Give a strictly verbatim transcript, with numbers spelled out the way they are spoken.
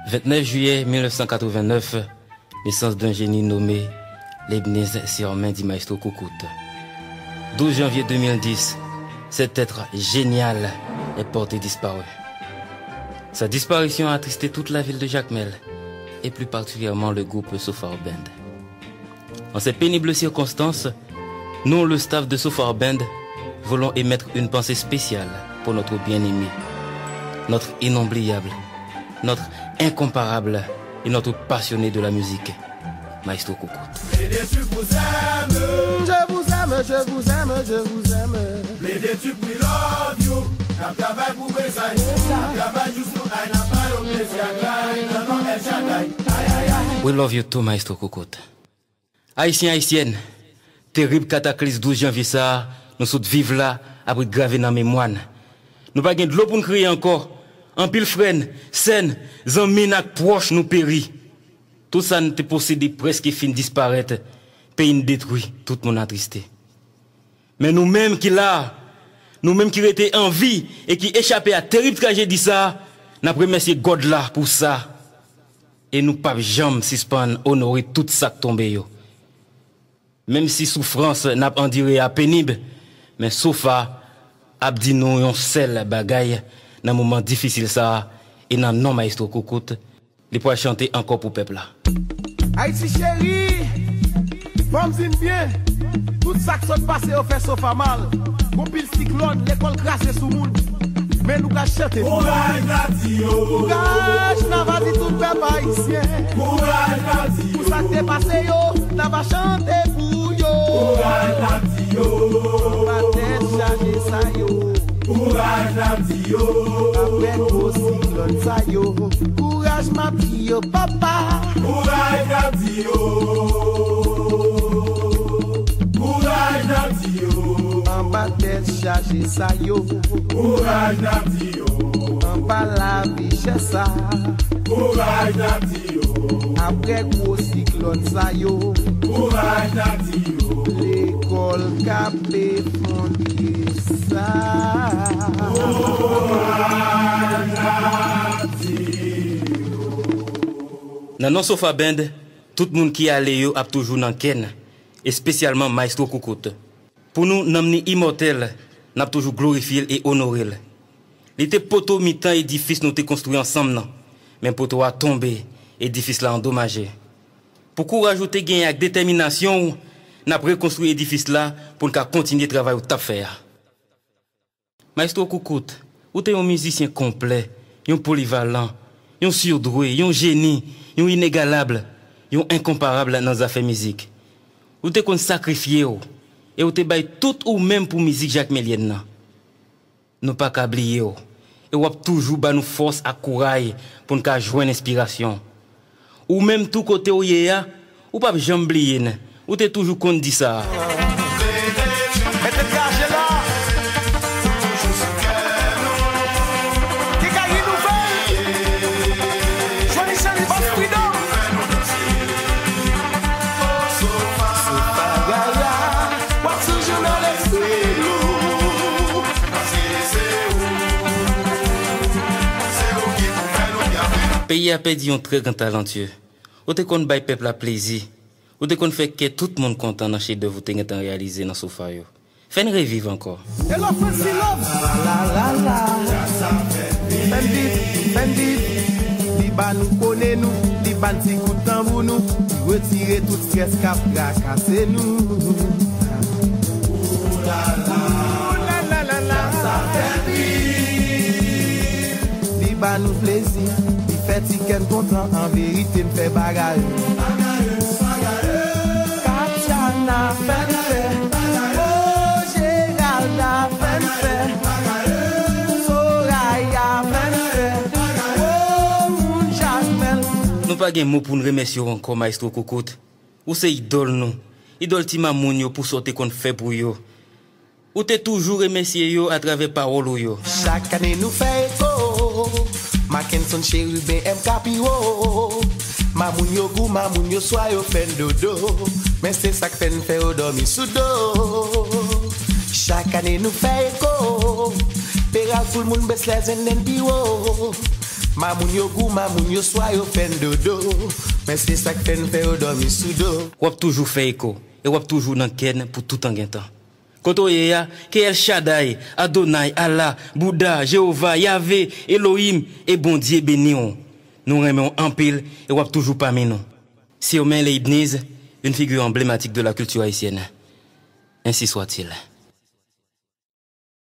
Vingt-neuf juillet mille neuf cent quatre-vingt-neuf, naissance d'un génie nommé Leibniz Sirmen, dit Maestro Koukout. Douze janvier deux mille dix, cet être génial est porté disparu. Sa disparition a attristé toute la ville de Jacmel, et plus particulièrement le groupe Sofar Band. En ces pénibles circonstances, nous, le staff de Sofar Band, voulons émettre une pensée spéciale pour notre bien-aimé, notre inoubliable, notre incomparable et notre passionné de la musique, Maestro Koukout. Plede tu pou zèm. Je vous aime, je vous aime, je vous aime. Plede tu pou love you. N ap travay pou prezay. N ap travay jous nou ay, n ap ba yo plezi ak lay. Nan non El Shaddai. Ay, ay, ay. We love you too, Maestro Koukout. Ayisyen, Ayisyèn, terib kataklis douz janvye sa a nou sot viv la ap ret grave nan memwa n. Nou pa gen dlo pou n kriye ankò. Anpil frè n, sè n, zanmi n ak pwòch nou peri. Tout sa n te posede prèske fin disparèt. Peyi n detwi, tout moun atriste. Men nou menm ki la a, nou menm ki rete an vi e ki echape a terib trajedi sa a, n ap remèsye God la pou sa. E nou p ap janm sispann onore tout sa k tonbe yo. Menm si soufrans n ap andire a penib, men Sofa ap di nou yon sèl bagay nan moman difisil sa a, e nan non Maestro Koukout, li pral chante ankò pou pèp la. Ayiti cheri, fò m di n byen, tout sa k sot pase yo fè Sofa mal. Gon pil siklòn, lekòl kraze sou moun. Men nou pral chante pou yo. Kouraj Nadio. Kouraj, n a va di tout pèp ayisyen. Kouraj Nadio. Pou sa k te pase yo, n a va chante pou yo. Kouraj Nadio. Anba tèt chaje sa yo. Kouraj Nadio. Apre gwo siklòn sa yo. Kouraj m ap di yo, papa. Kouraj Nadio. Kouraj Nadio. Anba tèt chaje sa yo. Kouraj Nadio. Anba lavi chè sa. Kouraj Nadio. Apre gwo siklòn sa yo. Kouraj Nadio. Lekòl k ap efondre sa. Kouraj Nadio. Nan non Sofa Band, tout moun ki ale yo ap toujou nan kè n, espesyalman Maestro Koukout. Pou nou, nanm ni imòtèl, n ap toujou glorifye l e onore l. Li te poto mitan edifis nou te konstwi ansanm nan, men poto a tonbe, edifis la andomaje. Pou kouraj ou te genyen ak detèminasyon w, n ap rekonstwi edifis la pou n ka kontinye travay ou t ap fè a. Maestro Koukout, ou te yon mizisyen konplè, yon polivalan, yon sirdwe, yon jeni, yon inegalab, yon enkonparab nan zafè mizik. Ou te konn sakrifye w, e ou te bay tout ou menm pou mizik jakmelyèn nan. Nou pa ka bliye w, e w ap toujou ba nou fòs ak kouray pou n ka jwenn enspirasyon. Ou menm tou kote w ye a, ou p ap janm bliye n. Ou te toujou konn di sa. Mete kraje la. Ki kay inouvèl. Jwenn Richelieu, Boss Freedom. Sofa Gala, w ap toujou nan lespri nou. Peyi a pèdi yon trè gran talantye. Ou te konn bay pèp la plezi. Ou te konn fè kè tout moun kontan nan chedèv ou te gentan reyalize nan sofa yo. Fè n reviv ankò. Hello, Fancy Love. La, la, la, la. Fè n viv, fè n viv. Li ba nou kone nou, li ba n ti kout tanbou nou, li retire tout strès k ap trakase nou. Ou la la, ou la la la la. Sa fè n viv. Li ba nou plezi, li fè ti kè n kontan, an verite m fè bagay. Katiana fè n fè, o Geralda fè n fè, Soraya fè n fè, o moun Jakmèl. Nou pa gen mo pou n remèsye w ankò, Maestro Koukout. Ou se idòl nou, idòl ti mamoun yo pou sa w te konn fè pou yo. Ou te toujou remèsye yo atravè pawòl ou yo. Chak ane nou fè eko, Mackenson Chérubin M K pi wo. Mamoun yo gou, mamoun yo swa yo fè n dodo. Men se sa k fè n fè yo dòmi sou do. Chak ane nou fè eko, Peral Full Moon Best Legend N P O. Mamoun yo gou, mamoun yo swa, yo fè n dodo. Men se sa k fè n fè yo dòmi sou do. W ap toujou fè eko, e w ap toujou nan kè n pou toutan gen tan. Kote w ye a, ke El Shaddai, Adonai, Allah, Bouddha, Jewova, Yahvé, Elohim e Bondye beni w. Nou renmen w anpil e w ap toujou pami nou. Sirmen Leibniz, une figure emblématique de la culture haïtienne. Ainsi soit-il.